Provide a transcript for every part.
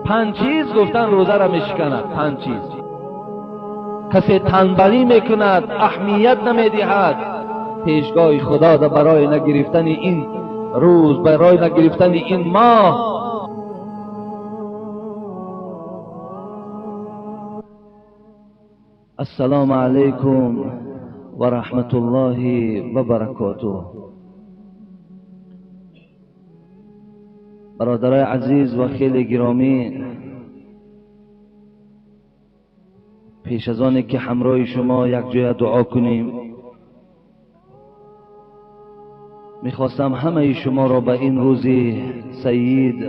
Панҷ чиз гуфтан рӯза ра мешиканад. Панҷ чиз. Касе танбалӣ мекунад, аҳамият намедиҳад, пешгоҳи Худо барои нагирифтани ин рӯз, барои нагирифтани ин моҳ. Ассалому алайкум ва раҳматуллоҳи ва баракотуҳ. Бародарои азиз ва хеле гиромӣ, пеш аз оне ки ҳамроҳи шумо якҷоя дуо кунем, мехостам ҳамаи шуморо ба ин рӯзи саид,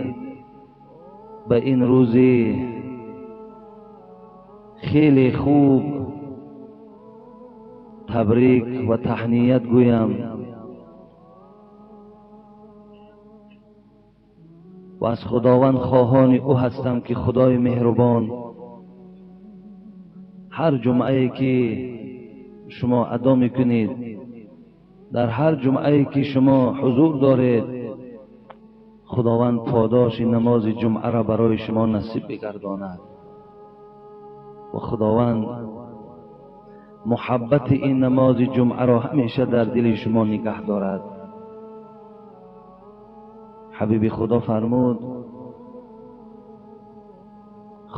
ба ин рӯзи хеле хуб табрик ва таҳният гӯям ва аз Худованд хоҳони ӯ ҳастам ки Худои меҳрубон ҳар ҷумъае ки шумо адо мекунед, дар ҳар ҷумъае ки шумо ҳузур доред, Худованд подоши намози ҷумъаро барои шумо насиб бигардонад ва Худованд муҳаббати ин намози ҷумъаро ҳамеша дар дили шумо нигаҳ дорад. Ҳабиби Худо фармуд: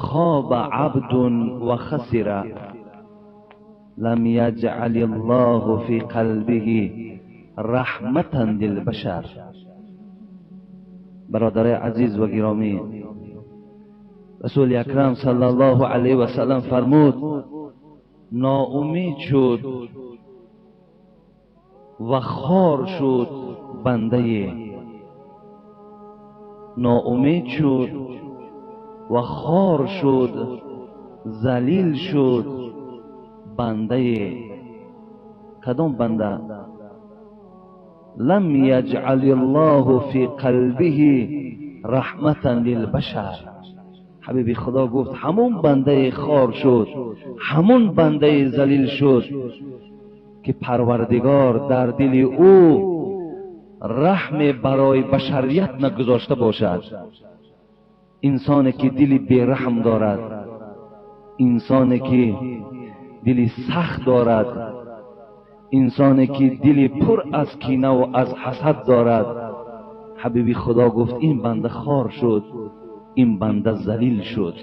خاب عبد وخسر لم يجعل الله في قلبه رحمة للبشر. برادر عزیز و گرامی، رسول اکرم صلی الله علیه و سلم فرمود: ناامید شد و خار شد بنده، ناامید شد و خار شد، ذلیل شد بنده. کدام بنده؟ لم یجعل الله فی قلبه رحمة للبشر. حبیب خدا گفت همون بنده خار شد، همون بنده ذلیل شد که پروردگار در دل او رحم برای بشریت نگذاشته باشد. انسانی که دل بیرحم دارد، انسانی که دل سخت دارد، انسانی که دل پر از کینه و از حسد دارد، حبیب خدا گفت این بنده خار شد، این بنده ذلیل شد.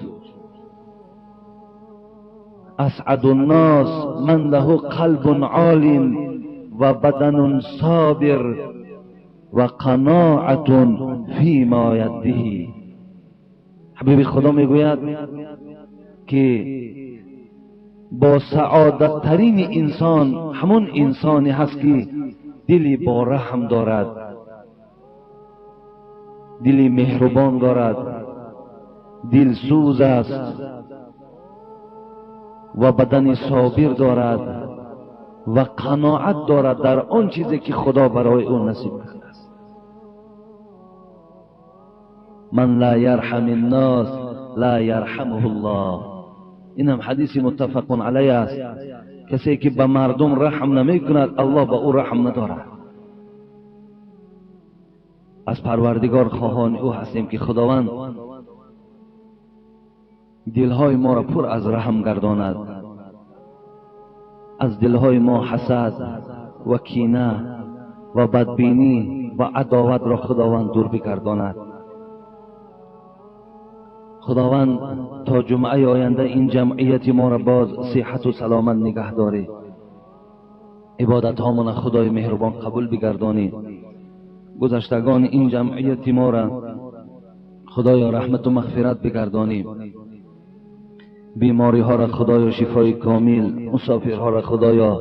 اسعد الناس من له قلب عال و بدن صابر و قناعة فیما یده. حبیب خدا میگوید که با سعادت ترین انسان همون انسانی هست که دلی با رحم دارد، دلی مهربان دارد، دلسوز است و بدن صابر دارد و قناعت دارد در آن چیزی که خدا برای او نصیب کرده است. من لا یرحم الناس لا یرحمه الله. این هم حدیث متفق علیه است. کسی که به مردم رحم نمی کند، الله به او رحم ندارد. از پروردگار خواهان او هستیم که خداوند دلهای ما را پر از رحم گرداند، از دلهای ما حسد و کینه و بدبینی و عداوت را خداوند دور بگرداند. خداوند تا جمعه آینده این جمعیت ما را باز صحت و سلامت نگه داره. عبادت هامون خدای مهربان قبول بگردانی. گذشتگان این جمعیت ما را خدایا رحمت و مغفرت بگردانی. بیماری ها را خدایا شفای کامل، مسافرها را خدایا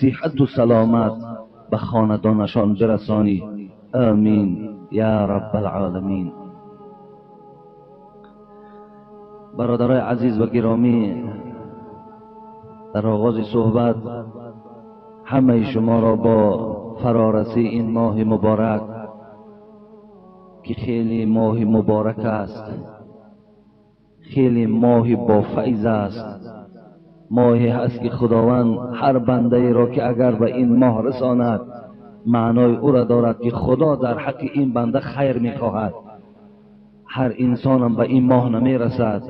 صحت و سلامت به خاندانشان برسانی. آمین یا رب العالمین. برادرای عزیز و گرامی، در آغاز صحبت همه شما را با فرارسی این ماه مبارک که خیلی ماه مبارک است، خیلی ماه با فیض است، ماهی هست که خداوند هر بنده ای را که اگر به این ماه رساند معنای او را دارد که خدا در حق این بنده خیر میخواهد. ҳар инсонам ба ин моҳ намерасад.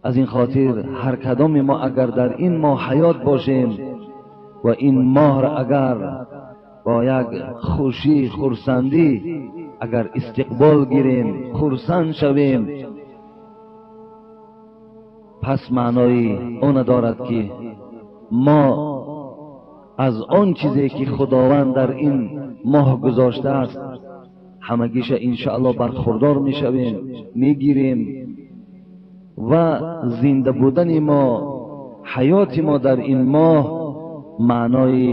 Аз ин хотир ҳар кадоми мо агар дар ин моҳ ҳаёт бошем ва ин моҳро агар бо як хушӣ хурсандӣ агар истиқбол гирем, хурсанд шавем, пас маънои она дорад ки мо аз он чизе ки Худованд дар ин моҳ гузоштааст ҳамагиша иншоаллоҳ бархурдор мешавем, мегирем ва зинда будани мо, ҳаёти мо дар ин моҳ маънои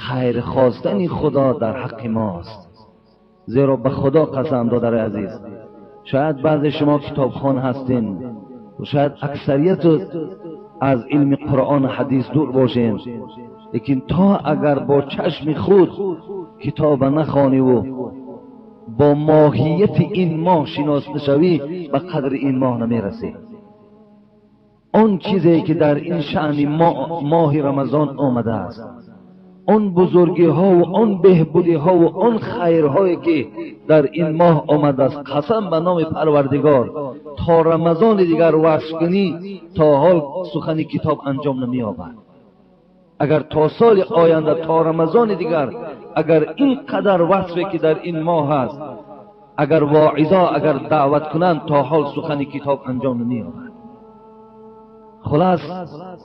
хайр хостани Худо дар ҳаққи мост. Зеро ба Худо қасам, додари азиз, шояд баъзе шумо китобхон ҳастин, шояд аксарияту аз илми Қуръон ҳадис дур бошем, лекин то агар бо чашми худ китоба нахониву бо моҳияти ин моҳ шинос нашавӣ, ба қадри ин моҳ намерасӣ. Он чизе ки дар ин шаъни моҳи Рамазон омадааст, он бузургиҳову он беҳбудиҳову он хайрҳое ки дар ин моҳ омадааст, қасам ба номи Парвардигор, то Рамазони дигар васф кунӣ, то ҳол сухани китоб анҷом намеёбад. Агар то соли оянда, то Рамазони дигар, агар ин қадар васфе ки дар ин моҳ аст, агар воизо агар даъват кунанд, то ҳол сухани китоб анҷом намеёбад. Хулас,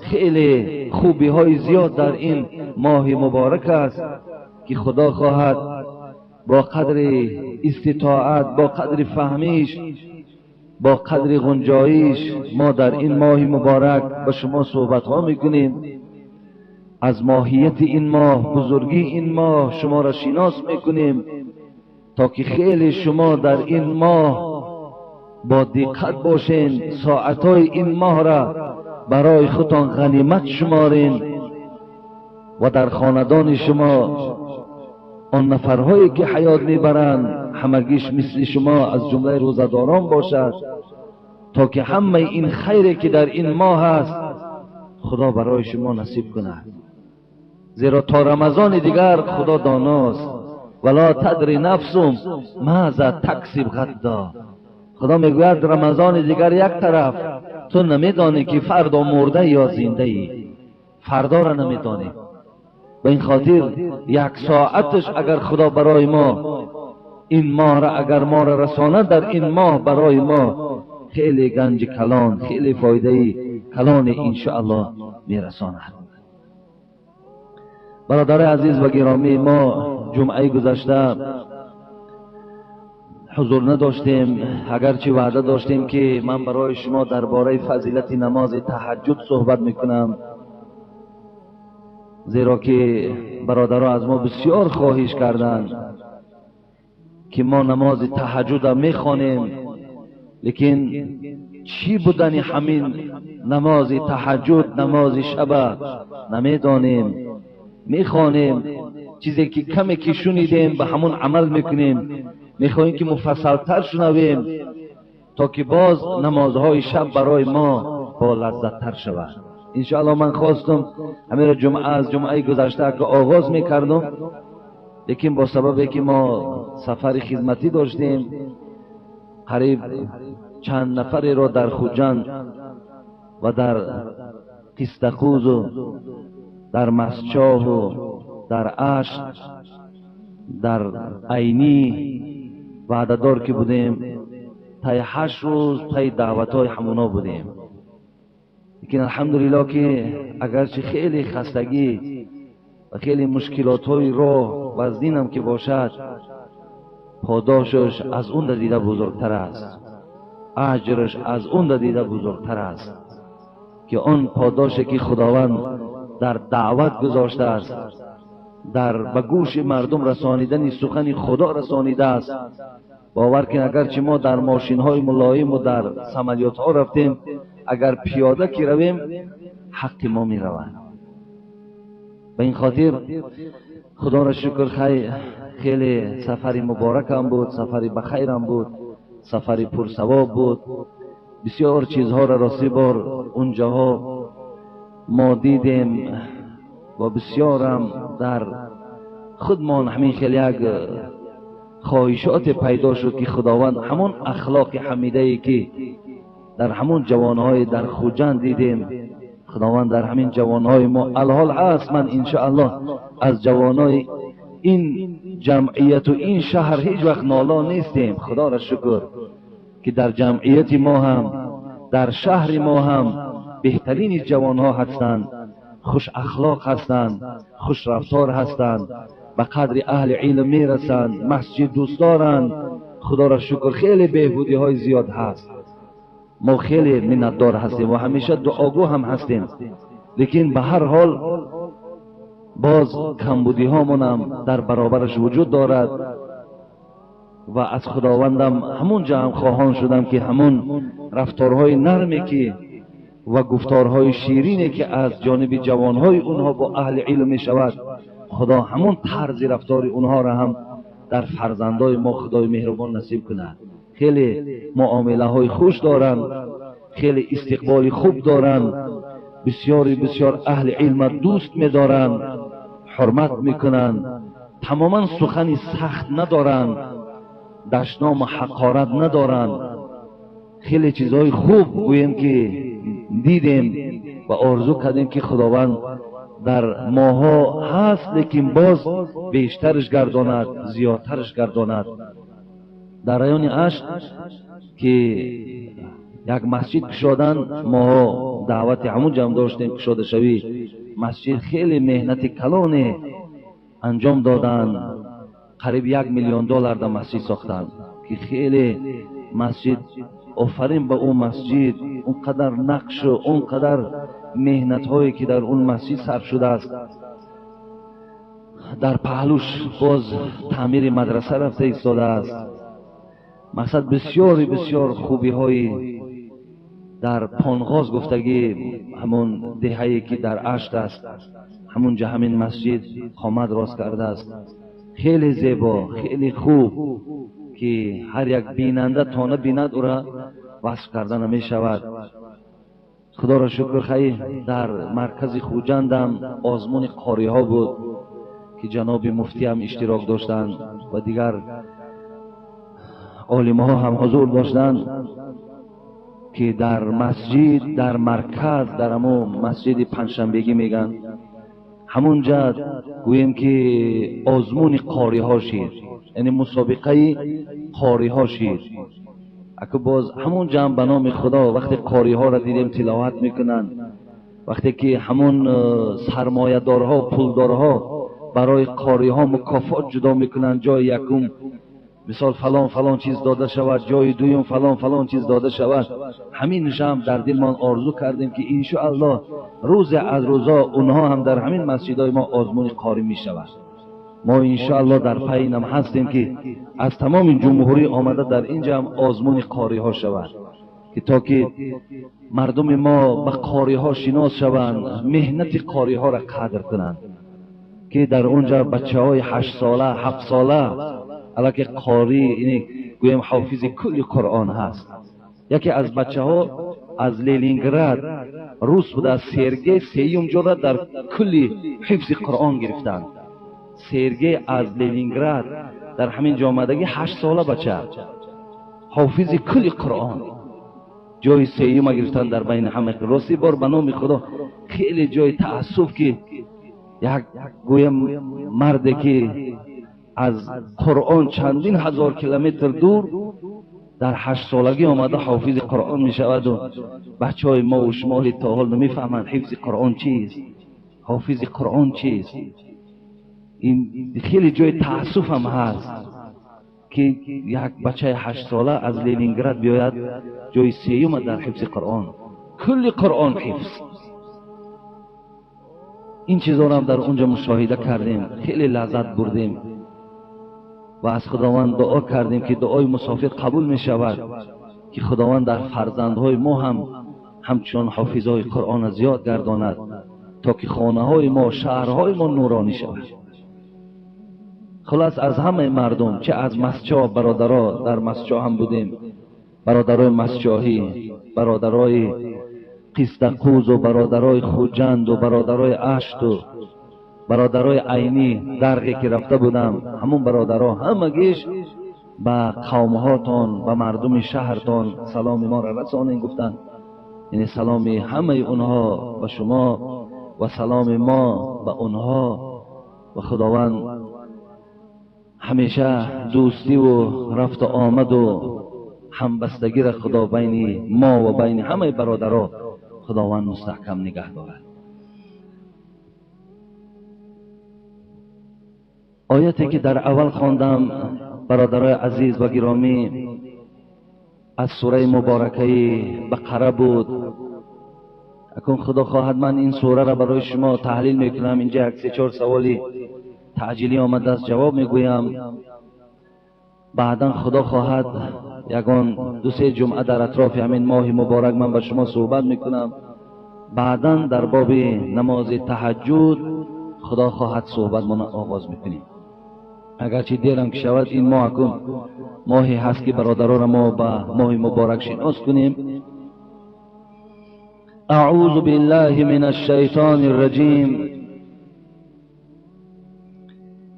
хеле хубиҳои зиёд дар ин моҳи муборак аст ки Худо хоҳад бо қадри иститоат, бо қадри фаҳмиш, бо қадри ғунҷоиш мо дар ин моҳи муборак ба шумо суҳбатҳо мекунем. Аз моҳияти ин моҳ, бузургии ин моҳ шуморо шинос мекунем, то ки хеле шумо дар ин моҳ бо диққат бошен, соатҳои ин моҳра барои худтон ғанимат шуморен ва дар хонадони шумо он нафарҳое ки ҳаёт мебаранд ҳамагиш мисли шумо аз ҷумлаи рӯзадорон бошад, то ки ҳамаи ин хайре ки дар ин моҳ аст Худо барои шумо насиб кунад. Зеро то Рамазони дигар Худо доност. Вала тадри нафсум маза таксиб ғадда. Худо мегӯяд Рамазони дигар як тараф, ту намедонӣ ки фардо мурда ё зиндаӣ, фардоро намедонӣ. Ба ин хотир як соаташ агар Худо барои мо ин моҳра агар моро расонад, дар ин моҳ барои мо хеле ганҷи калон, хеле фоидаи калоне иншоаллоҳ мерасонад. Бародари азиз ва гиромӣ, мо ҷумъаи гузашта ҳузур надоштем, агарчи ваъда доштем ки ман барои шумо дар бораи фазилати намози таҳаҷҷуд суҳбат мекунам, зеро ки бародаро аз мо бисёр хоҳиш карданд ки мо намози таҳаҷҷуда мехонем, лекин чӣ будани ҳамин намози таҳаҷҷуд, намози шаба намедонем. Мехонем, чизе ки каме ки шунидем ба ҳамон амал мекунем, мехоҳем ки муфассалтар шунавем, то ки боз намозҳои шаб барои мо бо лаззаттар шавад. Иншоаллоҳ ман хостум ҳаминро ҷумъа аз ҷумъаи гузашта ки оғоз мекардум, лекин бо сабабе ки мо сафари хизматӣ доштем, қариб чанд нафареро дар Хуҷанд ва дар Қистақузу дар Масчоҳу дар Ашт, дар Айнӣ ваъдадор ки будем, таи 8 рӯз таи даъватҳои ҳамуно будем. Лекин алҳамдулиллоҳ ки агарчи хеле хастагӣ ва хеле мушкилотҳои роҳ вазнинам ки бошад, подошаш аз он дида бузургтар аст, аҷраш аз он дида бузургтар аст, ки он подоше ки Худованд дар даъват гузоштааст, дар ба гӯши мардум расонидани сухани Худо расонидааст. Бовар кун, агарчи мо дар мошинҳои мулоиму дар самолётҳо рафтем, агар пиёда ки равем, ҳаққи мо меравад. Ба ин хотир Худоро шукр, хеле сафари муборакам буд, сафари бахайрам буд, сафари пурсавоб буд. Бисёр чизҳоро рости бор унҷоҳо мо дидем ва бисёрам дар худмон ҳамин хел як хоҳишот пайдо шуд ки Худованд ҳамон ахлоқи ҳамидае ки дар ҳамон ҷавонҳои дар Хуҷанд дидем, Худованд дар ҳамин ҷавонҳои мо алҳол ҳаст. Ман иншоаллоҳ аз ҷавонои ин ҷамъияту ин шаҳр ҳеҷ вақт нола нестем. Худоро шукр ки дар ҷамъияти мо ҳам, дар шаҳри мо ҳам беҳтарини ҷавонҳо ҳастанд, хуш ахлоқ ҳастанд, хушрафтор ҳастанд, ба қадри аҳли илм мерасанд, масҷид дӯст доранд. Худоро шукр хеле беҳбудиҳои зиёд ҳаст. Мо хеле миннатдор ҳастем ва ҳамеша дуогӯ ҳам ҳастем, лекин ба ҳар ҳол боз камбудиҳомонам дар баробараш вуҷуд дорад ва аз Худовандам ҳамон ҷо ҳам хоҳон шудам ки ҳамон рафторҳои нарме ки ва гуфторҳои ширине ки аз ҷониби ҷавонҳои онҳо бо аҳли илм мешавад, Худо ҳамон тарзи рафтори онҳоро ҳам дар фарзандои мо Худои меҳрубон насиб кунад. Хеле муомилаҳои хуш доранд, хеле истиқболи хуб доранд, бисёри бисёр аҳли илма дӯст медоранд, ҳурмат мекунанд, тамоман сухани сахт надоранд, дашному ҳақорат надоранд. Хеле чизҳои хуб гӯем ки дидем ва орзу кардем ки Худованд дар моҳо ҳаст, лекин боз бештарш гардонад, зиёдтарш гардонад. Дар райони Ашт ки як масҷид кушоданд, моҳо даъвати ҳамун ҷамъ доштем кушодашавӣ масҷид. Хеле меҳнати калоне анҷом доданд, қариб 1 миллион доллар дар масҷид сохтанд ки хеле масҷид, офарин ба ӯ масҷид, он қадар нақшу он қадар меҳнатҳое ки дар он масҷид сарф шудааст. Дар паҳлӯш боз таъмири мадраса рафта истодааст. Мақсад бисёри бисёр хубиҳои дар Понғоз гуфтагӣ, ҳамон деҳае ки дар Ашт аст, ҳамунҷа ҳамин масҷид қомат рост кардааст. Хеле зебо, хеле хуб ки ҳар як бинанда то набинад ӯра васф карда намешавад. Худоро шукр, хайр, дар маркази Хуҷандам озмуни қориҳо буд ки ҷаноби муфтиам иштирок доштанд ва дигар олимҳо ҳам ҳузур доштанд ки дар масҷид, дар марказ, дар ҳамон масҷиди панҷшанбегӣ мегӯянд, ҳамунҷа гӯем ки озмуни қориҳо шид, яъне мусобиқаи қориҳо шид. Аку боз ҳамун ҷамъ ба номи Худо вақте қориҳоро дидем тиловат мекунанд, вақте ки ҳамон сармоядорҳо, пулдорҳо барои қориҳо мукофот ҷудо мекунанд, ҷои якум мисол фалон фалон чиз дода шавад, ҷои дуюм фалон фалон чиз дода шавад. Ҳамин ҷамъ дар дилмон орзу кардем ки иншоаллоҳ рӯзе аз рӯзо онҳо ҳам дар ҳамин масҷидҳои мо озмуни қорӣ мешавад. Мо иншоаллоҳ дар пайи инам ҳастем ки аз тамоми ҷумҳурӣ омада дар ин ҷамъ озмуни қориҳо шавад, ки то ки мардуми мо ба қориҳо шинос шаванд, меҳнати қориҳоро қадр кунанд, ки дар онҷа бачаҳои 8 сола, 7 сола аллакай қорӣ, гӯем ҳофизи кулли Қуръон ҳаст. Яке аз бачаҳо аз Ленинград, рус буда, Сергей, сеюм ҷоро дар кулли ҳифзи Қуръон гирифтанд. Сергей аз Ленинград дар ҳамин ҷо омадагӣ, 8 сола бача, ҳофизи кулли Қуръон, ҷои сеюма гирифтанд дар байни ҳама. Рости бор ба номи Худо хеле ҷои таассуф ки як гӯем марде ки аз Қуръон чандин ҳазор километр дур дар 8 солагӣ омада ҳофизи Қуръон мешаваду бачаҳои мо ва шумо то ҳол намефаҳманд ҳифзи Қуръон чист, ҳофизи Қуръон чист. Ин хеле ҷои таассуфам ҳаст ки як бачаи 8 сола аз Ленинград биёяд ҷои сеюма дар ҳифзи Қуръон, кулли Қуръон ҳифз. Ин чизҳоро ҳам дар онҷо мушоҳида кардем, хеле лаззат бурдем ва аз Худованд дуо кардем ки дуои мусофир қабул мешавад, ки Худованд дар фарзандҳои мо ҳам ҳамчун ҳофизҳои Қуръонро зиёд гардонад, то ки хонаҳои мо, шаҳрҳои мо нуронӣ шавад. Хулас аз ҳамаи мардум, чӣ аз масҷо, бародаро дар масҷо ҳам будем, бародарои масҷоҳӣ, бародарои Қистақӯзу, бародарои Хуҷанду, бародарои Ашту, Бародарои айнӣ дарғе ки рафта будам, ҳамун бародаро ҳамагиш ба қавмҳотон, ба мардуми шаҳртон саломи моро расонен гуфтанд. Яъне саломи ҳамаи онҳо ба шумо ва саломи мо ба онҳо. Ва Худованд ҳамеша дӯстиву рафту омаду ҳамбастагиро Худо байни мо ва байни ҳамаи бародаро Худованд мустаҳкам нигаҳ дорад. Ояте ки дар аввал хондам, бародарои азиз ва гиромӣ, аз сураи муборакаи Бақара буд. Акун Худо хоҳад ман ин сураро барои шумо таҳлил мекунам. Инҷа як се-чор саволи таъҷилӣ омадааст, ҷавоб мегӯям. Баъдан Худо хоҳад ягон ду-се ҷумъа дар атрофи ҳамин моҳи муборак ман ба шумо суҳбат мекунам. Баъдан дар боби намози таҳаҷҷуд Худо хоҳад суҳбатмона оғоз мекунем. Агарчи дерам ки шавад, ин моҳ акун моҳе ҳаст ки бародароро мо ба моҳи муборак шинос кунем. اعوذ بالله من الشیطان الرجیم.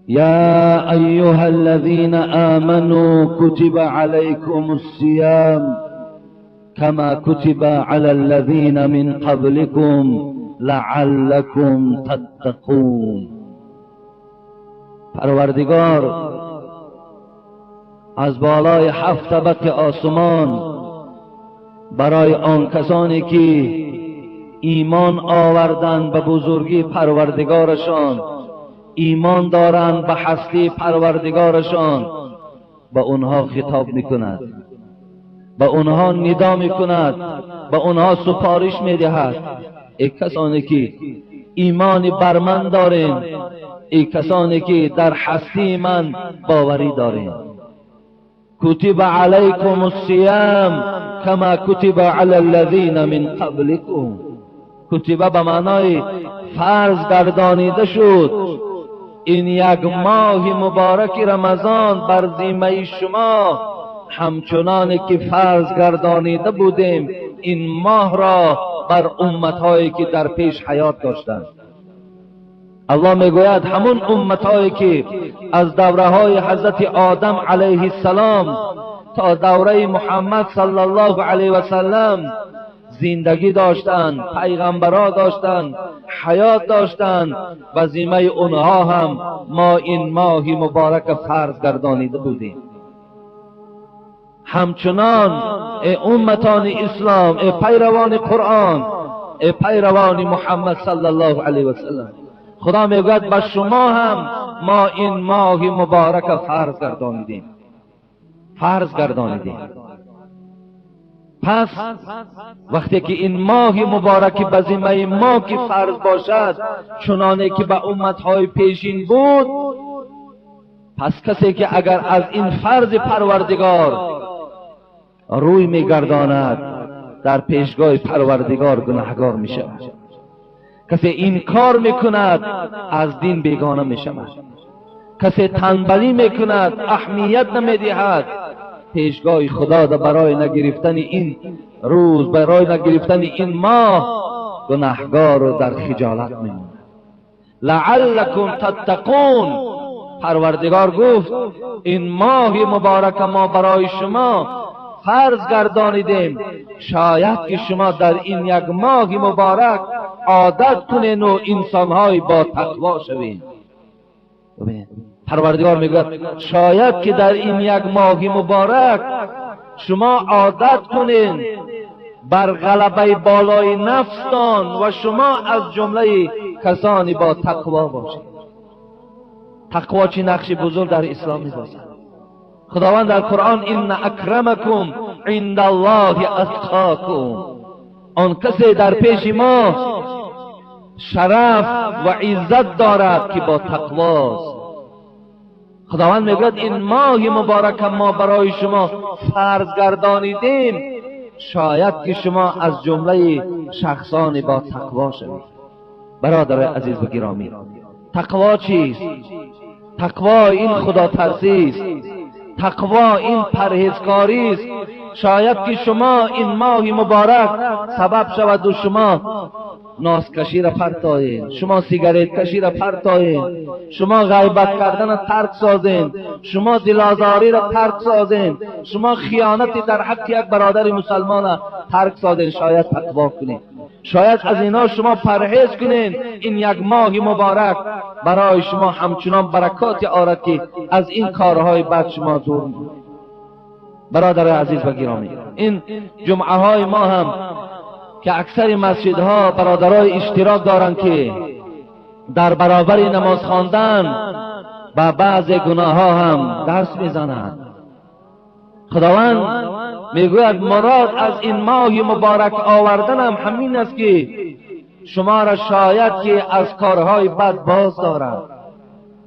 یا ایها الذین آمنوا كتب علیکم الصیام كما كتب علی الذین من قبلکم لعلکم تتقون. پروردگار از بالای 7 طبق آسمان برای آن کسانی که ایمان آوردند به بزرگی پروردگارشان، ایمان دارند به هستی پروردگارشان، به اونها خطاب میکند، به اونها ندا میکند، به اونها سپارش میدهد. ای کسانی که ایمان بر من دارین، ای کسانی که در هستی من باوری دارین، کتب علیکم الصیام کما کتب علی الذین من قبلکم. کتب به معنای فرض گردانیده شد. این یک ماه مبارک رمضان بر ذمه شما همچنان که فرض گردانیده بودیم این ماه را بر امتهایی که در پیش حیات داشتند. الله میگوید همون امتهایی که از دوره های حضرت آدم علیه السلام تا دوره محمد صلی الله علیه و سلم زندگی داشتند، پیغمبرها داشتند، حیات داشتند، و ذمه اونها هم ما این ماه مبارک فرض گردانیده بودیم. همچنان ای امتان اسلام، ای پیروان قرآن، ای پیروان محمد صلی الله علیه و سلم، خدا میگوید به شما هم ما این ماه مبارک فرض گردانیدیم، فرض گردانیدیم. پس وقتی که این ماه مبارک به ذمه ما که فرض باشد چنانه که به امتهای پیشین بود، پس کسی که اگر از این فرض پروردگار روی میگرداند در پیشگاه پروردگار گناهگار میشود. کسی این کار میکند از دین بیگانه میشود. کسی تنبلی میکند، اهمیت نمیدهد، پیشگاه خدا دا برای نگرفتن این روز، برای نگرفتن این ماه گناهگار و در خجالت میماند. لعلکم تتقون. پروردگار گفت این ماه مبارک ما برای شما فرض گردانیدیم، شاید که شما در این یک ماه مبارک عادت کنین و انسانهای با تقوا شوین. پروردگار میگوید شاید که در این یک ماه مبارک شما عادت کنین بر غلبه بالای نفستان و شما از جمله کسانی با تقوا باشید. تقوا چه نقش بزرگ در اسلام میبازد. خداوند در قرآن ان اکرمکم عند الله اتقاکم، آن کسی در پیش ما شرف و عزت دارد که با تقواست. خداوند میگوید این ماه مبارک ما برای شما فرض گردانیدیم، شاید که شما از جمله شخصان با تقوا شوید. برادر عزیز و گرامی، تقوا چیست؟ تقوا این خدا ترسی است، تقوا این پرهیزکاری است. شاید که شما این ماه مبارک سبب شود و شما نازکشی را پرتایین، شما سیگارت کشی را پرتایین، شما غیبت کردن را ترک سازین، شما دلازاری را ترک سازین، شما خیانت در حق یک برادر مسلمان را ترک سازین. شاید تقوا کنین، شاید از اینا شما پرهیز کنین. این یک ماه مبارک برای شما همچنان برکات آرد که از این کارهای بد شما دور. برادر عزیز و گرامی، این جمعه های ما هم که اکثر مسجدها برادرای اشتراک دارند که در برابر نماز خواندن به بعض گناه ها هم دست میزنند. خداوند میگوید مراد از این ماه مبارک آوردن هم همین است که شما را شاید که از کارهای بد باز دارد،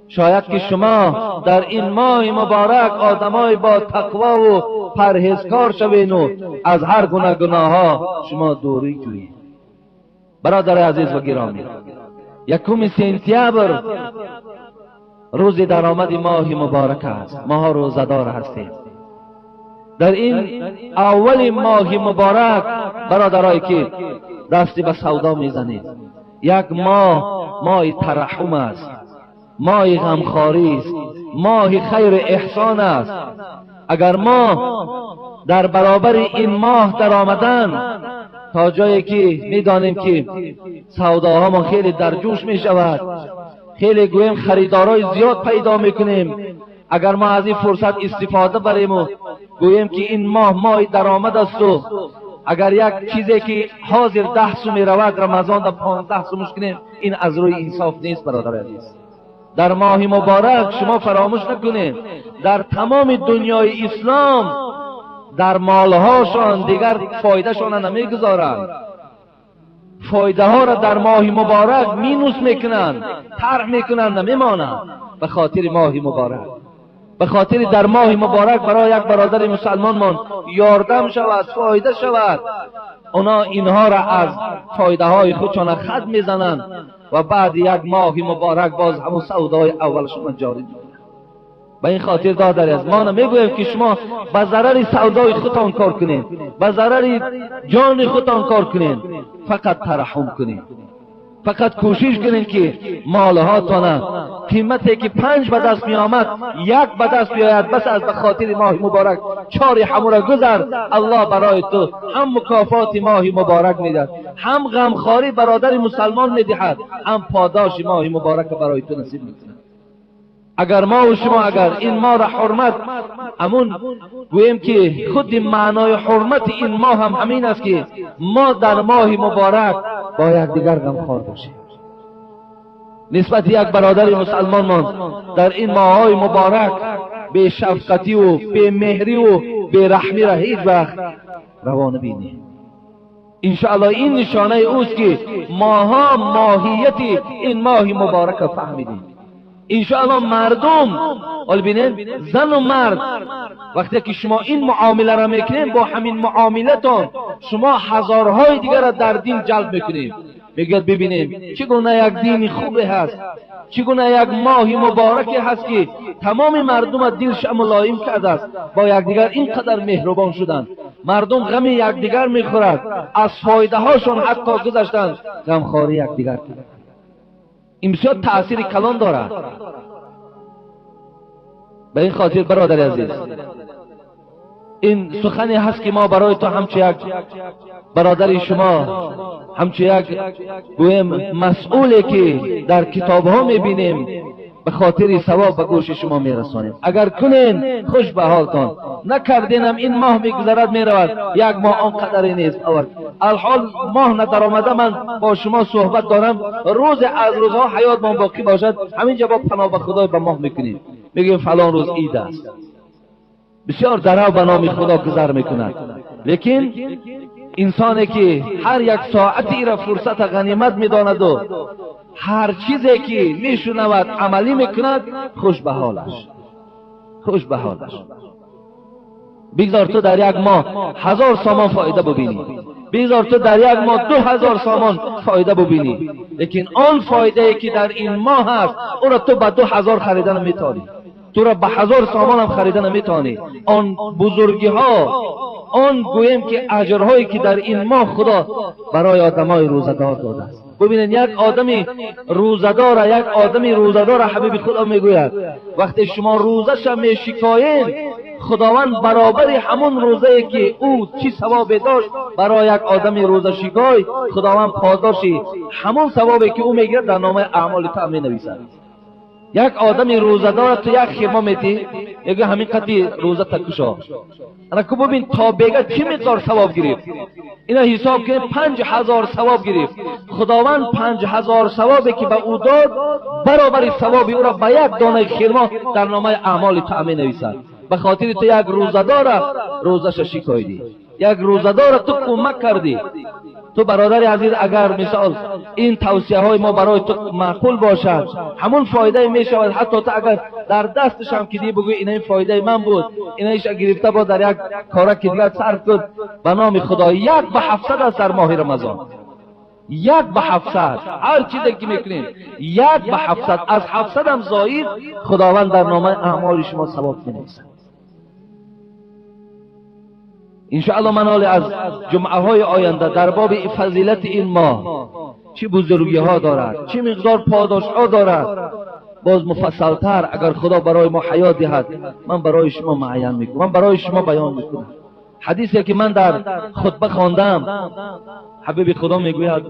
شاید که شما در این ماه مبارک آدمای با تقوا و پرهیزکار شوین و از هر گونه گناه ها شما دوری جویید. برادر عزیز و گرامی، 1 سپتامبر روز درآمد ماه مبارک است. ما روزه‌دار هستیم. در این اول ماه مبارک برادرایی که دستی به سودا میزنید، یک ماه، ماه ترحم است، ماه غمخواری است، ماه خیر احسان است. اگر ما در برابر این ماه در آمدن، تا جایی که میدانیم که سوداها ما خیلی در جوش می شود، خیلی گویم خریدارای زیاد پیدا میکنیم، اگر ما از این فرصت استفاده بریم و گوییم که این ماه ماه درآمد است و اگر یک چیزی که حاضر 10 سو می رود رمضان در 15 سومش کنیم، این از روی انصاف نیست. برادر عزیز، در ماه مبارک شما فراموش نکنید در تمام دنیای اسلام در مالهاشان دیگر فایدهشان نمیگذارند، فایده ها را در ماه مبارک مینوس میکنند، طرح میکنند، نمیمانند. به خاطر ماه مبارک، به خاطر در ماه مبارک برای یک برادر مسلمان مان یاردم شود، فایده شود، اونا اینها را از فایده های خودشان خط میزنند و بعد یک ماه مبارک باز همون سودای اولشون جاری میکنند. به این خاطر دادر از ما نمیگویم که شما به ضرر سودای خودتان کار کنید، به ضرر جان خودتان کار کنید، فقط ترحم کنید، فقط کوشش کنید که مالهاتان قیمتی که 5 به دست می آمد 1 به دست بیاید، بس از به خاطر ماه مبارک 4 همو را گذر. الله برای تو هم مکافات ماه مبارک میدهد، هم غمخواری برادر مسلمان میدهد، هم پاداش ماه مبارک برای تو نصیب میکند. اگر ما و شما اگر این ماه را حرمت، همون گوییم که خود معنای حرمت این ماه هم همین است که ما در ماه مبارک با یکدیگر غمخوار باشیم. نسبت یک برادر مسلمان ما در این ماه‌های مبارک به شفقتی و به مهری و به رحمی را هیچ وقت روا نبینیم. انشاءالله این نشانه اوست که ماها ماهیت این ماه مبارک را فهمیدیم. انشاءالله مردم ببینید زن و مرد وقتی که شما این معامله را میکنید، با همین معاملتان شما هزارهای دیگر را در دین جلب میکنید. میگه ببینیم چگونه یک دین خوبی هست، چگونه یک ماه مبارکی هست که تمام مردم دلش ملایم کرده است، با یکدیگر اینقدر مهربان شدند، مردم غم یکدیگر میخورد، از فایده هاشون حتی گذشتند، غمخواری یکدیگر کردند. این بسیار تاثیر کلان دارد. به این خاطر برادر عزیز، این سخنی هست که ما برای تو همچه یک برادر شما، همچه یک گویم مسئولی که در کتاب ها میبینیم، به خاطر ثواب به گوش شما میرسانیم. اگر کنین خوش به حالتان، نکردینم این ماه میگذرد میرود، یک ماه آنقدر نیست. الحال ماه ندر آمده، من با شما صحبت دارم، روز از روزها حیات ما باقی باشد، همینجا با پناه به خدای به ماه میکنیم، میگیم فلان روز عید است. بسیار درو به نام خدا گذر میکند، لیکن انسانی که هر یک ساعتی را فرصت غنیمت میداند و هر چیزی که میشنود عملی میکند، خوش به حالش، خوش به حالش. بگذار تو در یک ماه 1000 سامان فایده ببینی، بگذار تو در یک ماه 2000 سامان فایده ببینی، لیکن آن فایده که در این ماه هست او را تو به 2000 خریدن میتانی. تو را به 1000 سامان هم خریده نمیتونی. آن بزرگی ها، آن گویم که اجرهایی که در این ماه خدا برای آدمای روزه‌دار داده است. ببینید یک آدمی روزه‌دار، یک آدمی روزه‌دار حبیب خدا میگوید وقتی شما روزش میشکایین، خداوند برابر همون روزه که او چی ثواب داشت برای یک آدمی روزه شکای، خداوند پاداشی همون ثوابی که او میگیرد در نامه اعمال تو مینویسد. یک آدمی روزه‌دار تو یک خیمه میتی، میگه همین قدی روزه تکشا، انا که ببین تا بگه چی مقدار ثواب گرفت. اینا حساب کنه 5000 ثواب گرفت. خداوند 5000 ثوابی که به او داد برابر ثواب او را به یک دانه خرما در نامه اعمال تو می نویسد. به خاطر تو یک روزه‌دار روزش شکایدی، یک روزه‌دار تو کمک کردی. تو برادر عزیز اگر مثال این توصیه های ما برای تو معقول باشد، همون فایده می شود. حتی تو اگر در دستش هم که دی بگوی این فایده من بود، اینش گرفته با در یک کارک دیگر صرف کن، به نام خدا 1 به 700 است در ماه رمضان. 1 به 700 هر چیزی که میکنیم 1 به 700، از 700 هم زاید خداوند در نامه اعمال شما ثواب مینویسد. انشاءالله من حال از جمعه های آینده در باب فضیلت این ماه، چه بزرگی ها دارد، چه مقدار پاداش ها دارد، باز مفصل تر اگر خدا برای ما حیات دهد من برای شما معین میکنم، من برای شما بیان میکنم. حدیثی که من در خطبه خواندم، حبیب خدا میگوید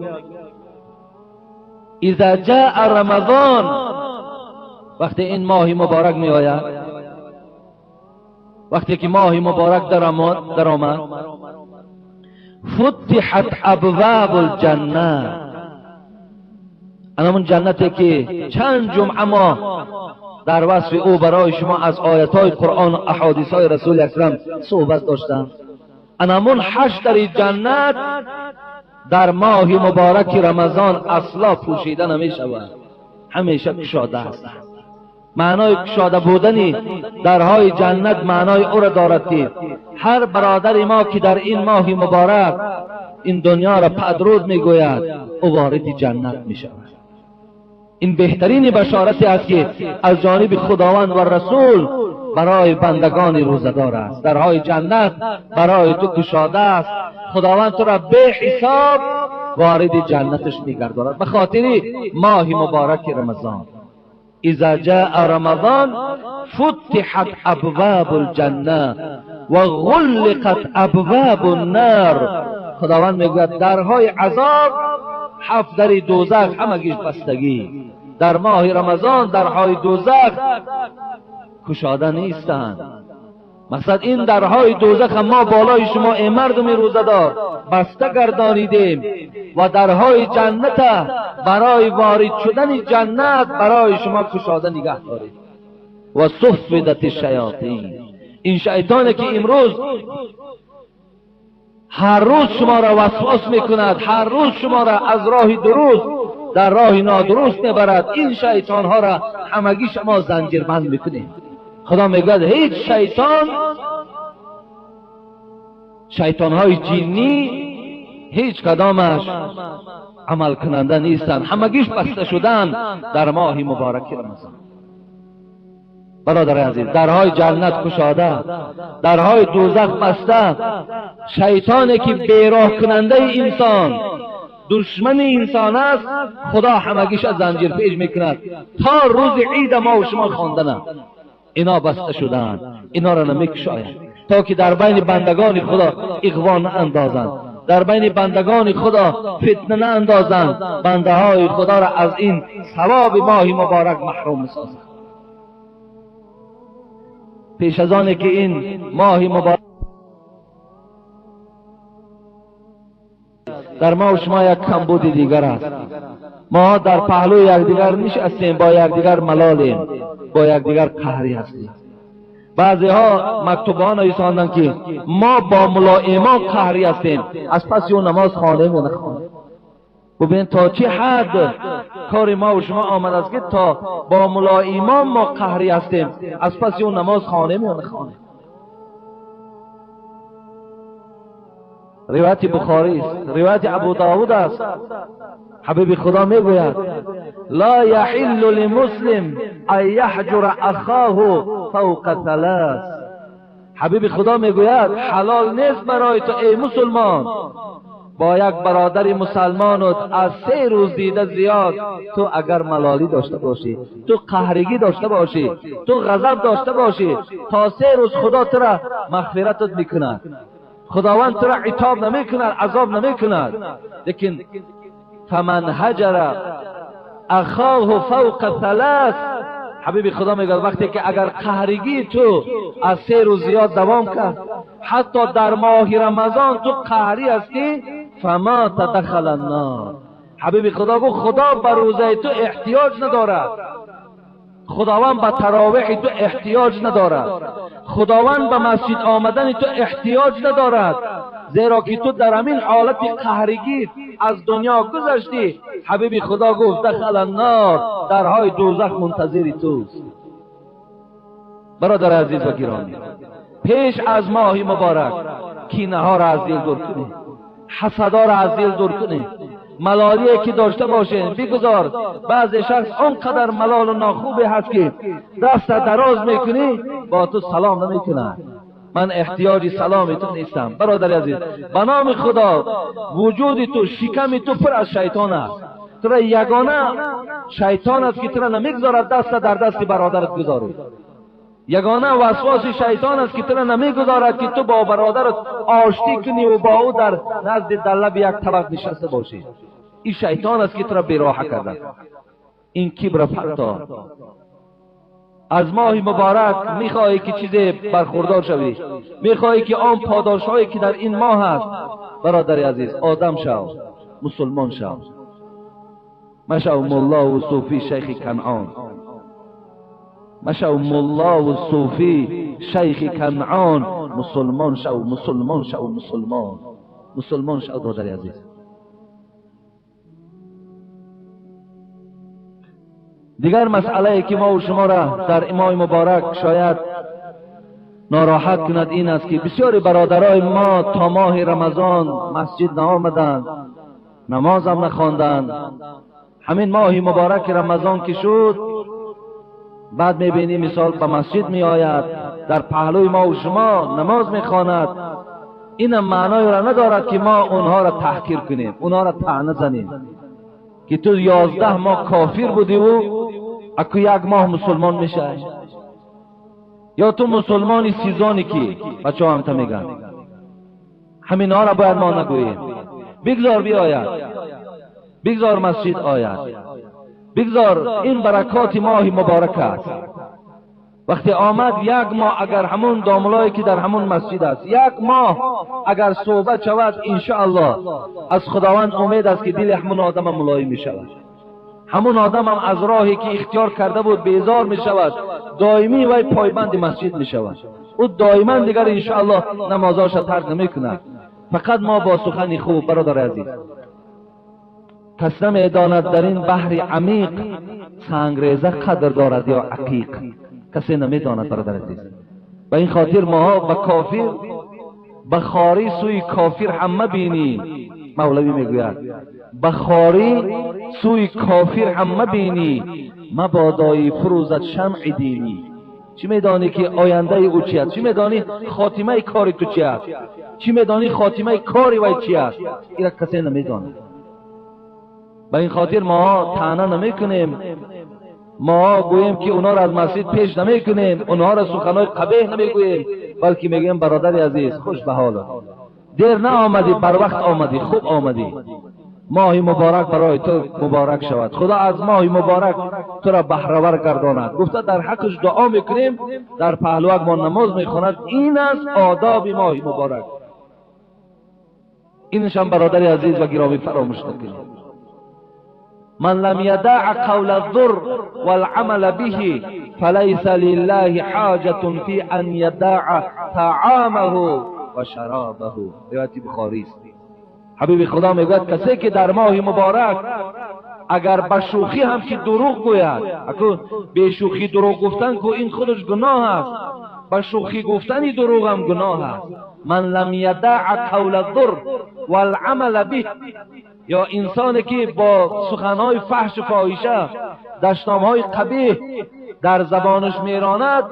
اذا جاء رمضان، وقتی این ماه مبارک میآید، وقتی که ماه مبارک در آمد، فتحت ابواب الجنه، همون جنتی که چند جمعه ما در وصف او برای شما از آیت‌های قرآن و احادیث‌های رسول اکرم صحبت داشتم، همون 8 در جنت در ماه مبارک رمضان اصلا پوشیده نمی شود، همیشه کشاده است. معنای کشاده بودن درهای جنت معنای او را دارد که هر برادر ما که در این ماه مبارک این دنیا را پدرود میگوید، او وارد جنت می شود. این بهترین بشارتی است که از جانب خداوند و رسول برای بندگان روزه‌دار است. درهای جنت برای تو کشاده است، خداوند تو را به حساب وارد جنتش میگرداند به خاطر ماه مبارک رمضان. اذا جاء رمضان فتحت ابواب الجنه و غلقت ابواب النار. خداوند میگوید درهای عذاب، 7 در دوزخ همگیش بستگی. در ماه رمضان درهای دوزخ کشاده نیستند. مقصد این درهای دوزخ ما بالای شما ای مردم روزه‌دار بسته گردانیدیم و درهای جنت برای وارد شدن جنت برای شما کشاده نگه داریم. و صفدت الشیاطین، این شیطانی که امروز هر روز شما را وسواس میکند، هر روز شما را از راه درست در راه نادرست میبرد، این شیطان ها را همگی شما زنجیربند میکنیم. خدا میگوید هیچ شیطان، شیطان های جنی هیچ کدامش عمل کننده نیستند، همگیش بسته شدن در ماه مبارک رمضان. برادر عزیز، درهای جنت کشاده، درهای دوزخ بسته. شیطانی که بیراه کننده انسان، دشمن انسان است، خدا همگیش از زنجیر پیش میکند تا روز عید ما و شما خواندن. اینا بسته شدن، اینا را نمیکشاید تا که در بین بندگان خدا اغوا ناندازند، در بین بندگان خدا فتنه ناندازند، بنده های خدا را از این ثواب ماه مبارک محروم سازند. پیش از آن که این ماه مبارک در ما و شما یک کمبود دیگر است، ما در پهلوی یکدیگر نشستیم، با یکدیگر ملالیم، با یکدیگر قهری هستیم. بعضی ها مکتوبان نویساندند که ما با ملا امام قهری هستیم، از پس او نماز خوانیم و نخوانیم. ببین تا چه حد کار ما و شما آمد است که تا با ملا امام ما قهری هستیم، از پس او نماز خوانیم یا نخوانیم. روایت بخاری است، روایت ابو داود است. حبیب خدا میگوید لا یحل لمسلم ان یحجر اخاه فوق ثلاث. حبیب خدا میگوید حلال نیست برای تو ای مسلمان با یک برادر مسلمانت از 3 روز دیده زیاد تو اگر ملالی داشته باشی، تو قهرگی داشته باشی، تو غضب داشته باشی، تا 3 روز خدا تو را مغفرتت میکند، خداوند تو را عتاب نمیکند، عذاب نمیکند. لیکن فمن هجر اخاه فوق ثلاث، حبیب خدا میگه وقتی که اگر قهرگی تو از 3 روز زیاد دوام کرد، حتی در ماه رمضان تو قهری هستی، فما تدخل النار. حبیب خدا گفت خدا به روزه تو احتیاج ندارد، خداوند به تراویح تو احتیاج ندارد، خداوند به مسجد آمدن تو احتیاج ندارد، زیرا که تو در همین حالت قهرگی از دنیا گذشتی. حبیب خدا گفت دخل النار، درهای دوزخ منتظر توست. برادر عزیز و گرامی، پیش از ماه مبارک کینه ها را از دل دور کنی، حسدا را از دل دور کنی، ملالی که داشته باشه بگذار. بعضی شخص آنقدر ملال و ناخوبی هست که دست دراز میکنی با تو سلام نمیکنه. من احتیاج سلام تو نیستم. برادر عزیز، به نام خدا وجود تو، شکم تو پر از شیطان است. تو را یگانه شیطان است که تو را نمیگذارد دست در دست برادرت گذاری. یگانه وسواس شیطان است که تو را نمیگذارد که تو با برادرت آشتی کنی و با او در نزد دلب یک طبق نشسته باشی. این شیطان است که تو را بیراحه کرده. این کبر پرتا. از ماه مبارک میخواهی که چیزی برخوردار شوی، میخواهی که آن پاداش هایی که در این ماه هست، برادر عزیز آدم شو، مسلمان شو، مشو ملا و صوفی شیخ کنعان، مشو ملا و صوفی شیخ کنعان، مسلمان شو، مسلمان شو، مسلمان، مسلمان شو. برادر عزیز، دیگر مسئله که ما و شما را در ماه مبارک شاید ناراحت کند این است که بسیاری برادرای ما تا ماه رمضان مسجد نآمدند، نماز هم نخواندند. همین ماه مبارک رمضان که شد، بعد میبینی مثال به مسجد میآید، در پهلوی ما و شما نماز میخواند. این معنای را ندارد که ما اونها را تحقیر کنیم، اونها را طعنه زنیم که تو 11 ماه کافر بودی و اکو 1 ماه مسلمان میشه، یا تو مسلمانی سیزانی که بچه هم تا میگن. همین ها را باید ما نگوییم. بگذار بیاید، بگذار مسجد آید، بگذار این برکات ماه مبارک است. وقتی آمد 1 ماه، اگر همون داملایی که در همون مسجد است 1 ماه اگر صحبت شود، انشاءالله از خداوند امید است که دل همون آدم هم ملایم می شود، همون آدم هم از راهی که اختیار کرده بود بیزار می شود، دائمی وی پایبند مسجد می شود. او دائما دیگر انشاءالله نمازاش ترک نمی کند. فقط ما با سخن خوب، برادر عزیز، کس نمی داند در این بحر عمیق سنگریزه قدر دارد یا عقیق. کسی نمیداند برادر عزیز. به این خاطر ماها به کافر، به خاری سوی کافر هم مبینی. مولوی میگوید به خاری سوی کافر هم مبینی، مبادایی فروزد شمع دینی. چی میدانی که آینده او چی است؟ چی میدانی خاتمه کاری تو چی است؟ چی میدانی خاتمه کاری وی چی است؟ این را کسی نمیداند. به این خاطر ما طعنه نمیکنیم، ما گوییم که اونا را از مسجد پیش نمیکنیم، اونها را سخنهای قبیح نمیگوییم، بلکه میگوییم برادر عزیز خوش به حالت، دیر نه آمدی، بر وقت آمدی، خوب آمدی، ماه مبارک برای تو مبارک شود، خدا از ماه مبارک تو را بهره ور گرداند. گفته در حقش دعا میکنیم، در پهلوک ما نماز میخواند. این است آداب ماه مبارک. اینش هم برادر عزیز و گرامی فراموش نکنید. من لم يدع قول الضر والعمل به فليس لله حاجة في أن يدع طعامه وشرابه. روایت بخاری است. حبیب خدا میگوید کسی که در ماه مبارک اگر به شوخی هم که دروغ گوید، اکنون به شوخی دروغ گفتن که این خودش گناه است، به شوخی گفتن دروغ هم گناه است. من لم یدع قول الزور والعمل به، یا انسانی که با سخنهای فحش و فاحشه، دشنامهای قبیح در زبانش میراند،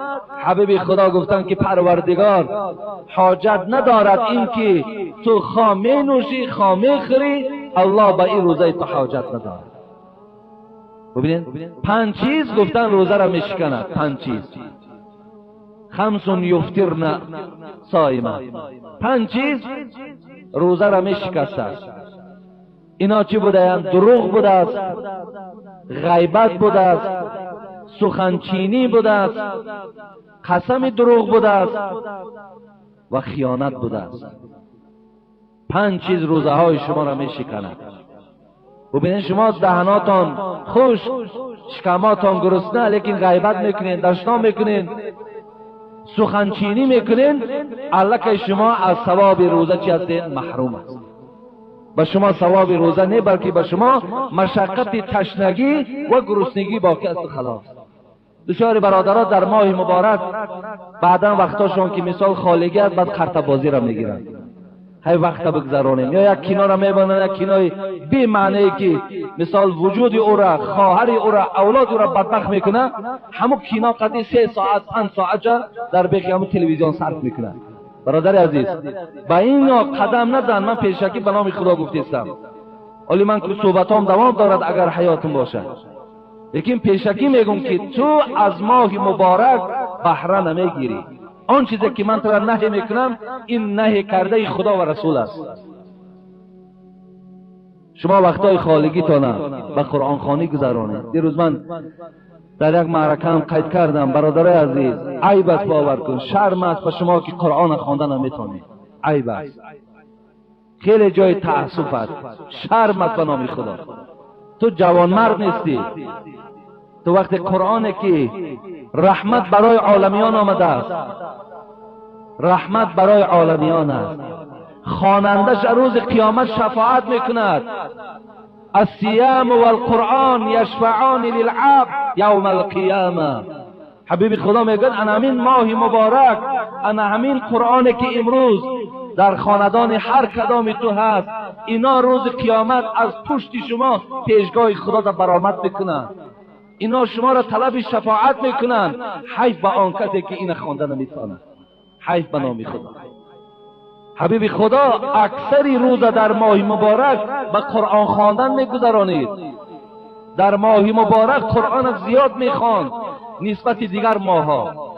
حبیب خدا گفتن که پروردگار حاجت ندارد این که تو خواه می نوشی خواه می خوری، الله به این روزه تو حاجت ندارد. ببینید پنج چیز گفتن روزه را میشکند. پنج چیز، خمس یفطرن صائما، پنج چیز روزه را میشکست. اینا چی بوده؟ دروغ بوده است، غیبت بوده است، سخنچینی بوده است، قسم دروغ بوده است و خیانت بوده است. پنج چیز روزه های شما را میشکند. ببینید شما دهناتان خوش، شکماتان گرسنه، لیکن غیبت میکنین، دشنام میکنین، سخنچینی میکنین، الکه شما از ثواب روزه چی هستین؟ محروم است. به شما ثواب روزه نه، بلکه به شما مشقت تشنگی و گرسنگی باقی است. خلاص. بسیاری برادرها در ماه مبارک بعدا وقتاشون که مثال خالگی است، بعد قرطه را میگیرن، هی وقت بگذرانیم، یا یک کینا را میبندن، یک کینای بی معنی که مثال وجود او را، خواهر او را، اولاد او را بدبخت میکنه، همون کینا قدی 3 ساعت 5 ساعت در بیخی همون تلویزیون صرف میکنه. برادر عزیز، با اینا قدم نزن. من پیشکی به نام خدا گفتیستم، ولی من که صحبتام دوام دارد اگر حیاتم باشه، لیکن پیشکی میگم که تو از ماه مبارک بهره نمیگیری. آن چیزی که من تو را نهی میکنم، این نهی کرده خدا و رسول است. شما وقتای خالگیتان به قرآن خوانی گذرانید. دیروز من در یک معرکه هم قید کردم، برادرای عزیز، عیب است، باور کن، شرم است به شما که قرآن خواندن نمیتونید. عیب است، خیلی جای تأسف است، شرم است به نام خدا. تو جوانمرد نیستی، تو وقت قرآن که رحمت برای عالمیان آمده است، رحمت برای عالمیان است، خوانندش روز قیامت شفاعت میکند. الصيام والقرآن یشفعان للعبد یوم القیامه. حبیب خدا میگن انا همین ماه مبارک، انا همین قرآن که امروز در خاندان هر کدام تو هست، اینا روز قیامت از پشت شما پیشگاه خدا را برآمد میکنند، اینا شما را طلب شفاعت میکنند. حیف به آن کسی که این خوانده نمیتواند، حیف به نام خدا. حبیب خدا اکثری روز در ماه مبارک به قرآن خواندن میگذرانید. در ماه مبارک قرآن زیاد میخواند نسبت دیگر ماهها.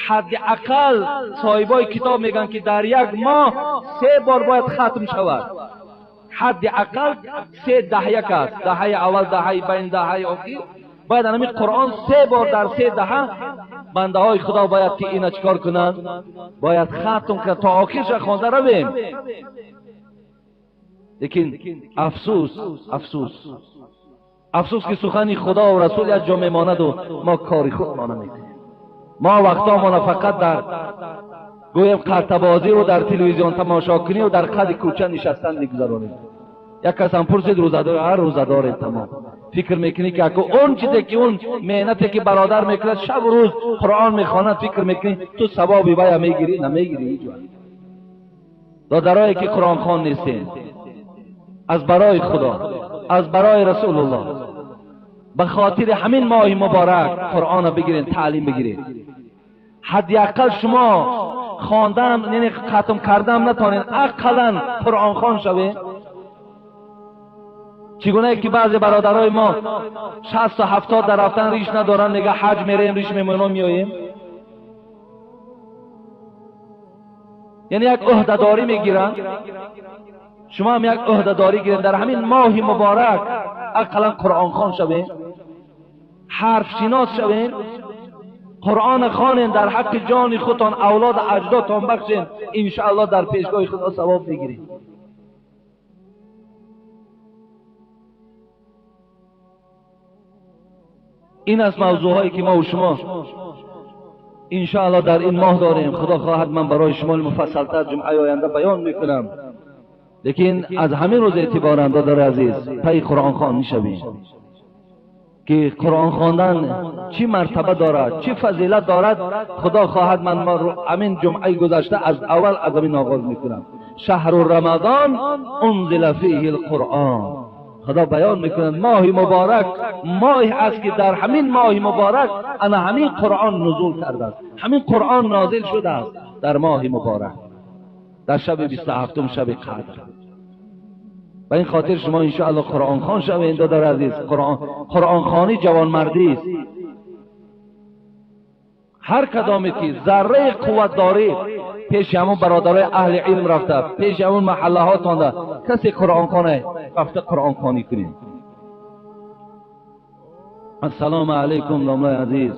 حد اقل صاحبای کتاب میگن که در یک ماه 3 بار باید ختم شود. حد اقل 3 دهه است، دهه اول، دهه بین، دهه آخر. باید همین قرآن 3 بار در 3 دهه بنده های خدا باید که اینا چکار کنند؟ باید ختم کنند تا آخرش خوانده رویم. لیکن افسوس، افسوس، افسوس که سخن خدا و رسول یک جا میماند و ما کاری خود ما نمیکنیم. ما وقتا ما فقط در گویم قرطبازی و در تلویزیون تماشا کنی و در قد کوچه نشستن میگذرانیم. یک کس هم پرسید روزه‌دار، هر روزه‌دار تمام. فکر میکنی که اگه اون چیزی که اون مهنتی که برادر میکند شب و روز قرآن میخواند، فکر میکنی تو ثوابی باید میگیری؟ نمیگیری هیچ وقت. دادرایی که قرآن خوان نیستین، از برای خدا، از برای رسول الله، به خاطر همین ماه مبارک قرآن بگیرین، تعلیم بگیرین. حداقل شما خواندن یعنی ختم کردن نتانین، اقلا قرآن خوان شوین. چگونه که بعضی برادرای ما 60 و 70 در رفتن ریش ندارن، میگه حج میریم ریش میمونم میاییم. یعنی یک عهده‌داری میگیرن. شما هم یک عهده‌داری گیرین در همین ماه مبارک اقلا قرآن خوان شوین، حرف شناس شوین، قرآن خوانین، در حق جان خودتان، اولاد اجدادتان بخشین، انشاءالله در پیشگاه خدا ثواب میگیرین. این از موضوعهایی که ما و شما انشاءالله در این ماه داریم. خدا خواهد من برای شما مفصلتر جمعه آینده بیان میکنم. لیکن از همین روز اعتبارا برادر عزیز پی قرآن خوان میشویم. که قرآن خواندن چی مرتبه دارد، چی فضیلت دارد. خدا خواهد من همین جمعه گذشته از اول از همین آغاز میکنم. شهر رمضان انزل فیه القرآن. خدا بیان میکند ماه مبارک ماه است که در همین ماه مبارک انا همین قرآن نزول کرده است، همین قرآن نازل شده است در ماه مبارک، در شب 27 شب قدر. به این خاطر شما انشاءالله قرآن خوان شوید دادر عزیز. قرآن خوانی جوانمردی است. هر کدامی که ذره قوت دارید پیش همون برادرای اهل علم رفته، پیش همون محله ها تانده، کسی قرآن خوانه رفته قرآن خوانی کنید. السلام علیکم لاملای عزیز.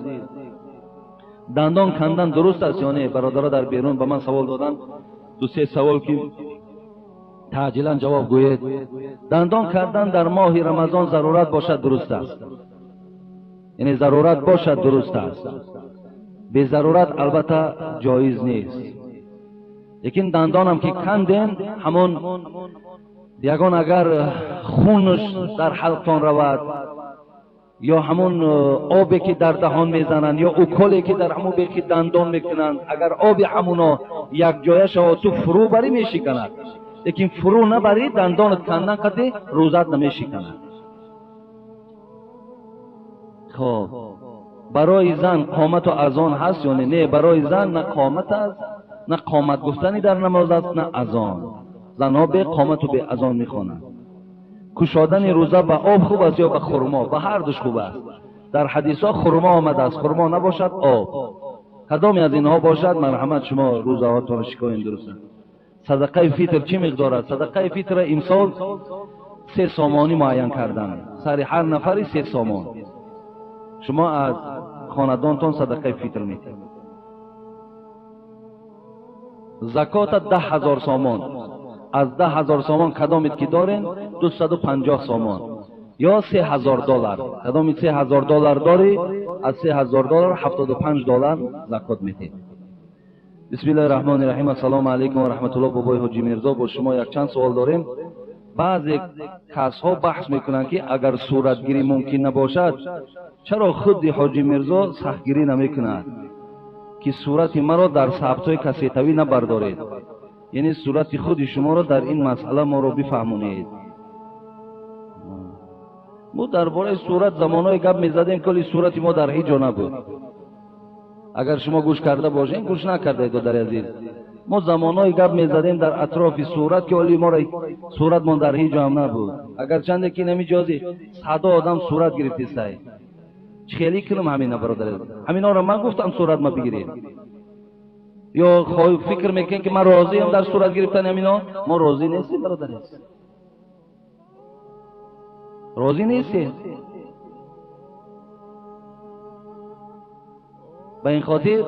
دندان کندن درست است یا نه؟ برادرها در بیرون به من سوال دادن، دو سه سوال که تعجیلا جواب گویید. دندان کردن در ماه رمضان ضرورت باشد درست است، یعنی ضرورت باشد درست است، به ضرورت البته جایز نیست. لیکن دندانم که کندین همون یگان اگر خونش در حلقتان رود یا همون آبی که در دهان میزنند یا اوکلی که در همون که دندان میکنند، اگر آب همونا یک جایه شود تو فرو بری میشکند، لیکن فرو نبری دندانت کندن قطعی روزت نمیشکند. خب برای زن قامت و اذان هست یا نه؟ نه، برای زن نه قامت است، نه قامت گفتنی در نماز است، نه اذان. زنها به قامت و به اذان میخوانند. کشادن روزه به آب خوب است یا به خرما؟ به هر دوش خوب است. در حدیث ها خرما آمده است، خرما نباشد آب. کدامی از اینها باشد مرحمت شما روزه ها تان شکاین درست است. صدقه فطر چی مقدار است؟ صدقه فطر امسال 3 سامانی معین کردن، سر هر نفری 3 سامان. شما از خاندانتان صدقه فطر میتید. زکات 10,000 سامان، از 10,000 سامان کدامید که دارین 250 سامان یا 3,000 دلار. کدامید 3,000 دلار داری، از 3,000 دلار 75 دلار زکات میتید. بسم الله الرحمن الرحیم. السلام علیکم و رحمت الله. بابای حاجی میرزا با شما یک چند سوال داریم. بعضی کس ها بحث میکنند که اگر صورتگیری ممکن نباشد چرا خود حاجی میرزا سختگیری نمیکند که صورت مرا در ثبت های کسیتوی نبردارید، یعنی صورت خود شما را در این مسئله ما را بفهمونید. ما درباره صورت زمانهای گپ میزدیم کلی صورت ما در هیچ جا نبود. اگر شما گوش کرده باشین، گوش نکرده دادر عزیز، ما زمانهای گپ میزدیم در اطراف صورت که ولی ما را صورت ما در هیچ جا هم نبود. اگر چنده که نمیجازی صدا آدم صورت گرفتی سای خیلی کنم همینا برادر عزیز، همینا را من گفتم صورت ما بگیرید. یا فکر میکنین که من راضیم در صورت گرفتن همینا؟ ما راضی نیستیم برادر عزیز، راضی نیستیم. به این خاطر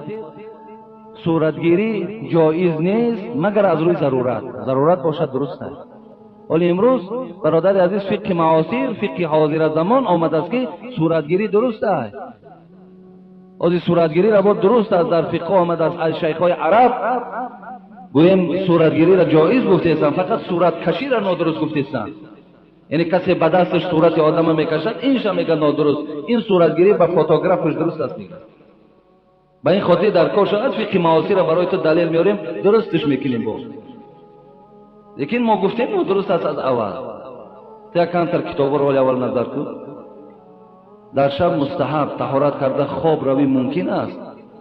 صورتگیری جایز نیست مگر از روی ضرورت. ضرورت باشد درست است. ولی امروز برادر عزیز فقه معاصر، فقه حاضر زمان آمده است که صورتگیری درست است. از صورتگیری را باید درست است، در فقه آمده است. از شیخ های عرب گویم صورتگیری را جایز گفته هستند، فقط صورت کشی را نادرست گفته هستند. یعنی کسی به دستش صورت آدم میکشد اینش میگه نادرست، این صورتگیری به فوتوگرافش درست است میگه. به این خاطر در کار شد فقه معاصر را برای تو دلیل میاریم درستش میکنیم با. لیکن ما گفتیم درست است از اول. تا کانتر کتاب رو اول نظر کن. در شب مستحب طهارت کرده خواب روی ممکن است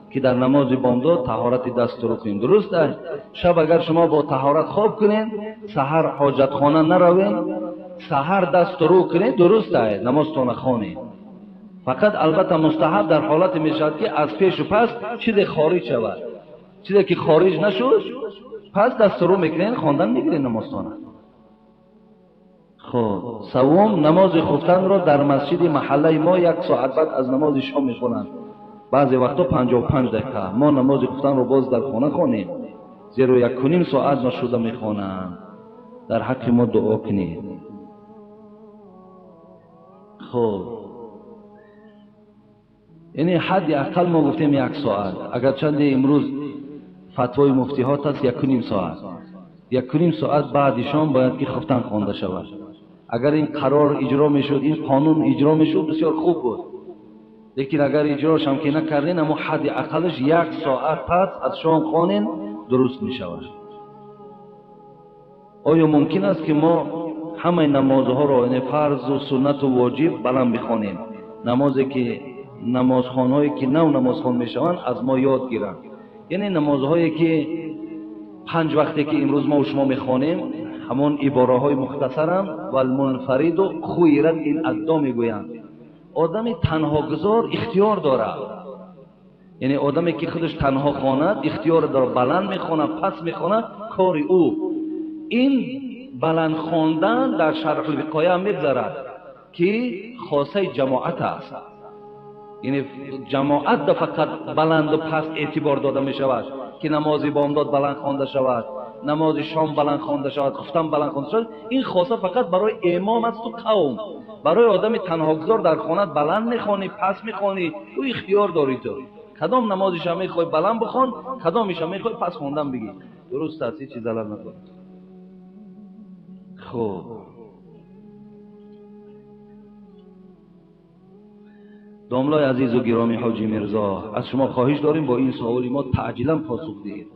که در نماز بامداد طهارت دست رو کنیم، درست است. شب اگر شما با طهارت خواب کنین، سحر حاجت خانه نروین، سحر دست رو کنین، درست است، نمازتان خوانید. فقط البته مستحب در حالت میشد که از پیش و پس چیز خارج شود، چیزی که خارج نشد پس دست رو میکنین، خواندن میگیرین نمازتان. خب سوم، نماز خفتن را در مسجد محله ما 1 ساعت بعد از نماز شام میخوانند، بعضی وقتا 55 دقیقه. ما نماز خفتن رو باز در خانه خوانیم، زیرا 1.5 ساعت نشده میخوانند. در حق ما دعا کنید. خب یعنی حد اقل ما گفتیم 1 ساعت، اگر چند امروز فتوای مفتی ها هست 1.5 ساعت. 1.5 ساعت بعد شام باید که خفتن خوانده شود. Агар ин қарор иҷро мешуд, ин қонун иҷро мешуд, бисёр хуб буд. Лекин агар иҷрош ҳам ки накардин, аммо ҳадди ақаллаш як соат пас аз шом хонин дуруст мешавад. Оё мумкин аст ки мо ҳамаи намозҳоро, яъне фарзу суннату воҷиб, баланд бихонем? Намозе ки намозхонҳое ки нав намозхон мешаванд аз мо ёд гиранд. Яъне намозҳое ки панҷ вақте ки имрӯз мо шумо мехонем, ҳамон ибораҳои мухтасарам валмунфариду хуйрат ин аддо мегӯянд. Одами танҳогузор ихтиёр дорад. Яъне одаме ки худаш танҳо хонад, ихтиёр дорад, баланд мехонад, пас мехонад, кори ӯ. Ин баланд хондан дар шарҳулвиқоя ҳам мегзарад ки хосаи ҷамоат аст. Яъне ҷамоат да фақат баланду паст эътибор дода мешавад ки намози бомдод баланд хонда шавад, намози шом баланд хонда шавад, хуфтан баланд хонда шавад. Ин хоса фақат барои имом асту қавм. Барои одами танҳогузор дар хона баланд мехонӣ, пас мехонӣ, ӯ ихтиёр дорӣ ту. Кадом намозиша мехоҳӣ баланд бихон, кадомиша мехоҳӣ пас хондан бигӣ. Дуруст аст, ҳеҷ чиз залал надорад. Хуб, домлои азизу гиромӣ ҳоҷи Мирзо, аз шумо хоҳиш дорем бо ин саволи мо таъҷилан посух диҳед.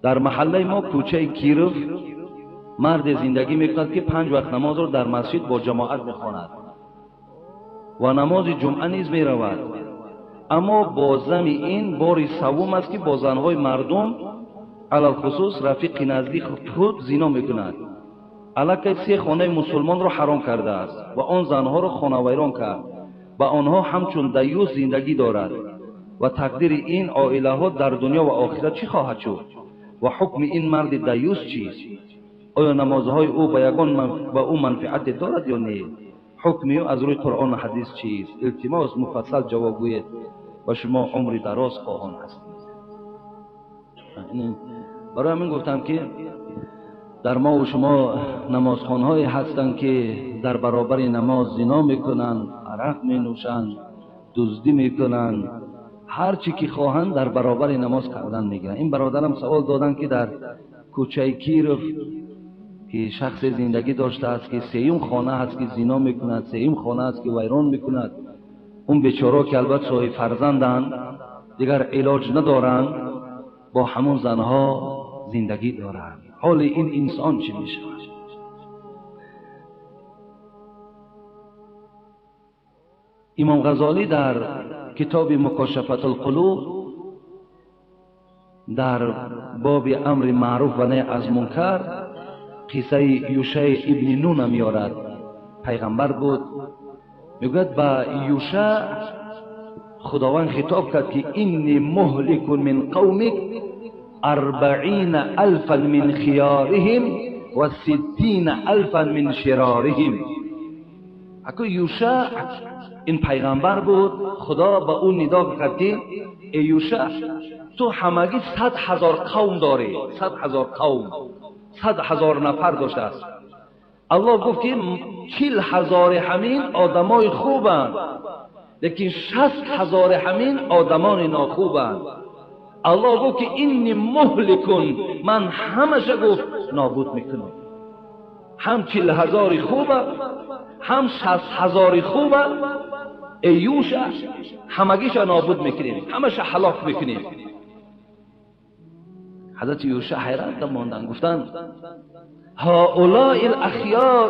Дар маҳаллаи мо кӯчаи Киров марде зиндагӣ мекунад ки панҷ вақт намозро дар масҷид бо ҷамоат мехонад ва намози ҷумъа низ меравад. Аммо бо зами ин бори саввум аст ки бо занҳои мардум, алалхусус рафиқи наздик худ, зино мекунад. Аллакай се хонаи мусулмонро ҳаром кардааст ва он занҳоро хонавайрон кард. Ба онҳо ҳамчун даюс зиндагӣ дорад ва тақдири ин оилаҳо дар дунё ва охират чӣ хоҳад шуд? Ва ҳукми ин марди даюс чист? Оё намозҳои ӯ ба ягон ба ӯ манфиате дорад ё не? Ҳукми ӯ аз рӯи Қуръону ҳадис чист? Илтимос муфассал ҷавоб гӯед ва шумо умри дароз хоҳон ҳастед. Барои ҳамин гуфтам ки дар мо ва шумо намозхонҳое ҳастанд ки дар баробари намоз зино мекунанд, арақ менӯшанд, дуздӣ мекунанд, ҳар чӣ ки хоҳанд дар баробари намоз кардан мегиранд. Ин бародарам савол доданд ки дар кӯчаи Киров ки шахсе зиндагӣ доштааст ки сеюм хона ҳаст ки зино мекунад, сеюм хона аст ки вайрон мекунад. Он бечораҳо ки албатта соҳиби фарзанданд, дигар илоҷ надоранд, бо ҳамон занҳо зиндагӣ доранд. ҳоли ин инсон чӣ мешавад? Имом Ғазолӣ дар китоби Мукошафатулқулуб дар боби амри маъруф ва наҳй аз мункар қиссаи Юшаъ ибни Нуна меорад. Пайғамбар буд. Мегӯяд ба Юшаъ Худованд хитоб кард ки инни муҳликун мин қавмик 40 алфан мин хиёриҳим ва 60 алфан мин широриҳим. Аку Юшаъ ин пайғамбар буд. Худо ба ӯ нидо кард ки эй Юшаъ, ту ҳамагӣ 100 000 қавм дорӣ, 100 000 қавм, 100 000 нафар доштааст. Аллоҳ гуфт ки 40 000 ҳамин одамои хубанд, лекин 60 000 ҳамин одамони нохубанд. Аллоҳ гуфт ки инни муҳликун, ман ҳамаша гуфт нобуд мекунам. Ҳам 40 000 хуба, ҳам 60 000 хуба. Эй Юша, ҳамагиша нобуд мекунем, ҳамаша ҳалок мекунем. Ҳазрати Юша ҳайрат монданд, гуфтанд ҳаулаи алахёр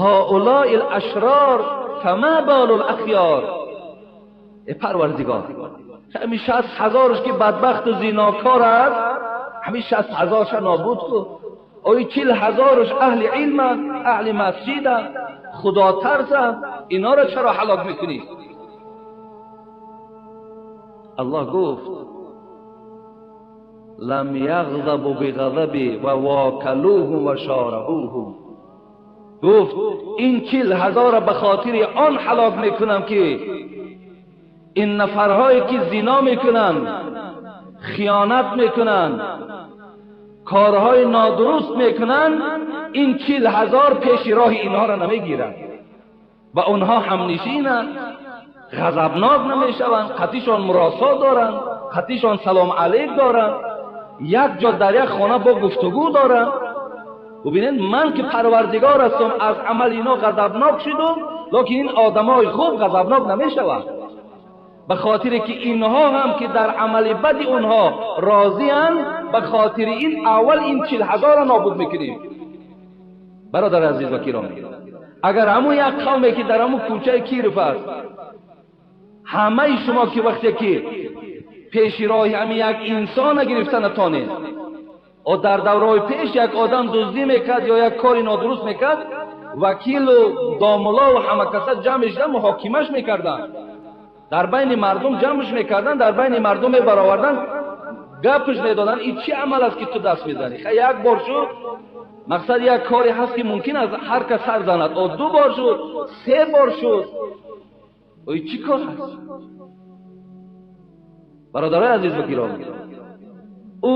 ҳаулаи алашрор фама балу алахёр. Эй Парвардигор, ҳамин 60 000 ки бадбахту зинокор аст, ҳамин 60 000-ша нобуд кун. Ои 40 000 аҳли илманд, аҳли масҷиданд, худотарсанд, инҳоро чаро ҳалок мекунӣ? Аллоҳ гуфт лам яғзабу биғазаби ва вокалуҳум ва шорабуҳум. Гуфт ин 40 000 ба хотири он ҳалок мекунам ки ин нафарҳое ки зино мекунанд, хиёнат мекунанд, корҳои нодуруст мекунанд, ин 40 000 пеши роҳи инҳоро намегиранд ва онҳо ҳамнишинанд, ғазабнок намешаванд, қатишон муросо доранд, қатишон салом алейк доранд, як ҷо дар як хона бо гуфтугӯ доранд Бубинед, ман ки парвардигор ҳастам, аз амали ино ғазабнок шудам, лекин ин одамои хуб ғазабнок намешаванд. Ба хотире ки инҳо ҳам ки дар амали бади онҳо розианд, ба хотири ин аввал ин 40,000 нобуд мекунем. Бародар азиз ва киром, агар ҳамун як қавме ки дар ҳамун кӯчаи Киров аст, ҳамаи шумо ки вақте ки пеши роҳи ҳамин як инсона гирифта натонед, о дар давраҳои пеш як одам дуздӣ мекард ё як кори нодуруст мекард, вакилу домулову ҳама каса ҷамъ мешуданд, муҳокимаш мекарданд, дар байни мардум ҷамъш мекарданд, дар байни мардум мебароварданд, гапш медоданд, ин чӣ амал аст ки ту даст мезанӣ? Хай як бор шуд, мақсад як коре ҳаст ки мумкин аст ҳар кас сар занад, о ду бор шуд, се бор шуд, ой чӣ кор ҳаст? Бародарои азиз ва гиромӣ, ӯ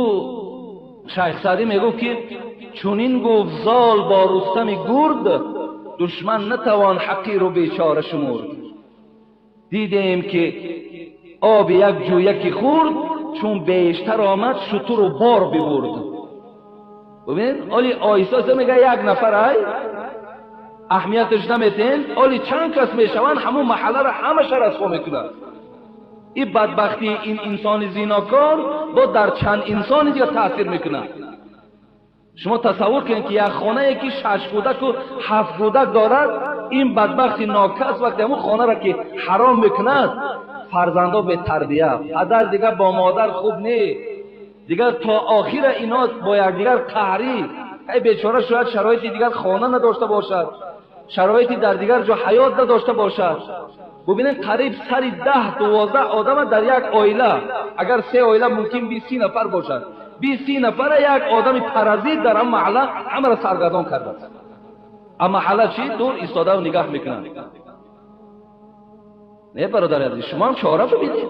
шайх Саъдӣ мегуфт ки чунин гуфт зол бо Рустами гурд, душман натавон ҳақиру бечора шумурд. Дидем ки оби як ҷӯяки хурд, чун бештар омад шутуру бор бибурд. Бубинед, оли оҳиста оҳиста мега як нафар ай аҳамияташ наметен, оли чанд кас мешаванд, ҳамун маҳалларо ҳамаша расво мекунанд. Ин бадбахтии ин инсони зинокор бо дар чанд инсони дигар таъсир мекунад. Шумо тасаввур кунед ки як хонае ки 6 кӯдаку 7 кӯдак дорад, ин бадбахти нокас вақте ҳамун хонаро ки ҳаром мекунад, фарзандо бетарбия, падар дигар бо модар хуб не, дигар то охира ино бо якдигар қаҳрӣ. Ай бечора шояд шароити дигар хона надошта бошад, шароити дар дигар ҷо ҳаёт надошта бошад. Бубинед, қариб сари 10-12 одама дар як оила, агар 3 оила мумкин 20-30 нафар бошад, 20-30 нафара як одами паразит дар ҳам маҳалла ҳамаро саргардон кардааст. А маҳалла чӣ? Дур истодаву нигаҳ мекунанд. Не бародари азиз, шумо ҳам чора бибинед.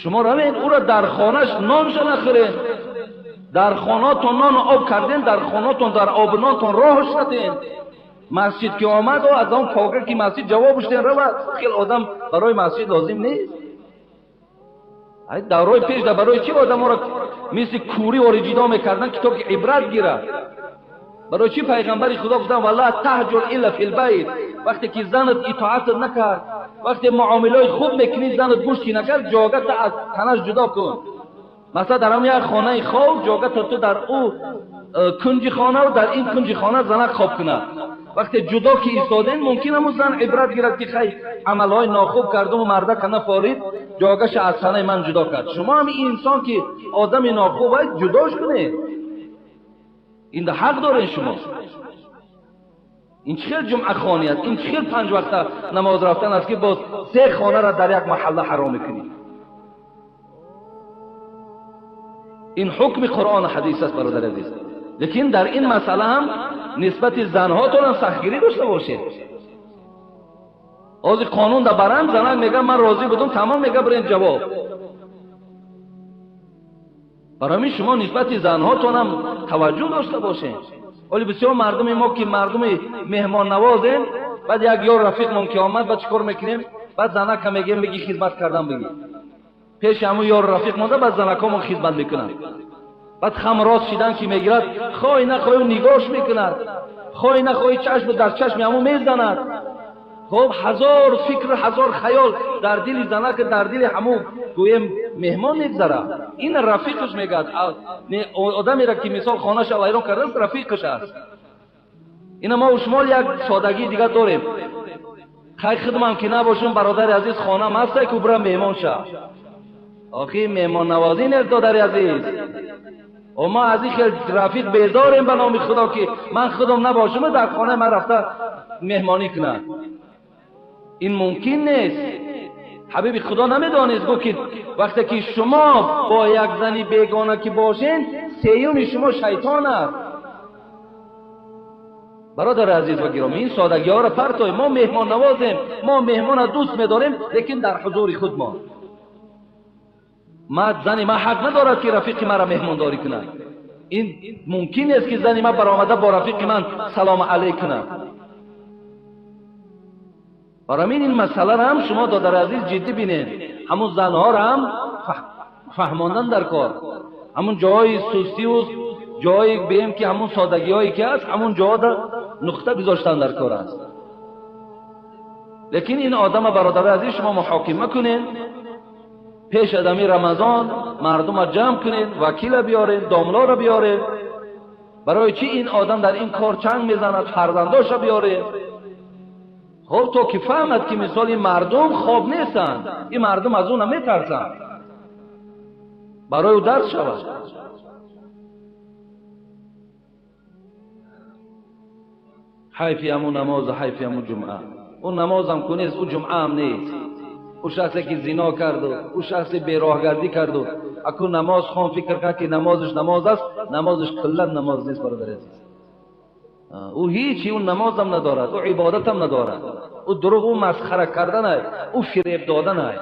Шумо равед ӯро дар хонаш нонша нахӯред, дар хонатон нону об карден, дар хонатон дар обу нонтон роҳш наден. Масҷид ки омад, аз он кока ки масҷид ҷавобш ден, равад. Хел одам барои масҷид лозим нест. Ай давраи пеш да барои чӣ одаморо мисли кӯрӣ ори ҷидо мекарданд, ки то ки ибрат гирад? Барои чӣ пайғамбари Худо гуфтанд вала таҳҷур илла фил байт? Вақте ки занат итоатат накард, вақте муомилаи хуб мекунӣ, занат гӯш ки накард, ҷогата аз танаш ҷудо кун. Масалан дар ҳамон як хонаи хоб ҷогата ту дар ӯ кунҷи хона ва дар ин кунҷи хона занак хоб кунад. Вақте ҷудо ки истодем, мумкин ҳамун зан ибрат гирад ки хай амалҳои нохуб кардуму мардака нафорид, ҷогаша аз танаи ман ҷудо кард. Шумо ҳам ин инсон ки одами нохуб аст, ҷудош кунед. Ин ҳақ доред шумо. Ин чӣ хел ҷумъахонӣ аст? Ин чӣ хел 5 вақта намоз рафтан аст ки боз 3 хонаро дар як маҳалла ҳаром мекунӣ? Ин ҳукми Қуръону ҳадис аст, бародари азиз. Лекин дар ин масъала ҳам нисбати занҳотон ҳам сахтгирӣ дошта бошед. Ҳозир қонун да баранд, занак мега ман розӣ будум, тамом, мега бирен ҷавоб. Барои ҳамин шумо нисбати занҳотон ҳам таваҷҷӯҳ дошта бошед. Оли бисёр мардуми мо ки мардуми меҳмоннавозем, баъд як ёр рафиқмон ки омад, баъд чӣ кор мекунем? Баъд занака мегӯем, бигӣ хизмат кардан бигӣ. Пеши ҳамун ёр рафиқ монда, баъд занакҳомон хизмат мекунанд. Баъд хам рост шидан ки мегирад, хоҳӣ нахоҳӣ нигоҳш мекунад, хоҳӣ нахоҳӣ чашм дар чашми ҳамун мезанад. Хоб ҳазор фикр, ҳазор хаёл дар дили занак, дар дили ҳамун гӯем меҳмон мегзарад. Ин рафиқаш мегӯяд, одамеро ки мисол хонаша вайрон кардааст, рафиқаш аст. Ина мо шумо як содагии дигар дорем. Хай хидмам ки набошум, бародари азиз, хонам ҳастай ку бирам меҳмон ша. Охи меҳмоннавозӣ нест, додари азиз. О мо аз ин хел рафиқ безорем ба номи Худо ки ман худам набошум, дар хонаи ман рафта меҳмонӣ кунад. Ин мумкин нест. Ҳабиби Худо намедонист, гуфт ки вақте ки шумо бо як зани бегона ки бошед, сеюми шумо шайтон аст. Бародари азиз ва гиромӣ, ин содагиҳоро партоем. Мо меҳмоннавозем, мо меҳмонро дӯст медорем, лекин дар ҳузури худ мо. Зани ман ҳақ надорад ки рафиқи маро меҳмондорӣ кунад. Ин мумкин нест ки зани ман баромада бо рафиқи ман салому алайк кунад. Барои ин масъаларо ҳам шумо додари азиз ҷиддӣ бинед. Ҳамун занҳоро ҳам фаҳмондан дар кор. Ҳамун ҷоҳои сустиву ҷое бем ки ҳамун содагиҳое ки ҳаст, ҳамун ҷода нуқта гузоштан дар кор аст. Лекин ин одама бародари азиз шумо муҳокима кунед, пеш аз ами Рамазон мардума ҷамъ кунед, вакила биёред, домлоро биёред. Барои чӣ ин одам дар ин кор чанг мезанад, фарзандоша биёред. Хоб то ки фаҳмад ки мисол ин мардум хоб нестанд, ин мардум аз ӯ наметарсанд, барои ӯ дарс шавад. Ҳайфи ҳамун намозу ҳайфи ҳамун ҷумъа. Ӯ намозам ку нест, ӯ ҷумъаам нест. Ӯ шахсе ки зино карду, ӯ шахсе бероҳгардӣ карду, аку намоз хон, фикр кард ки намозаш намоз аст, намозаш куллан намоз нест, бародари азиз. Ӯ ҳичи, ӯ намозам надорад, ӯ ибодатам надорад, ӯ дурӯғ, ӯ масхара карданай, ӯ фиреб доданай.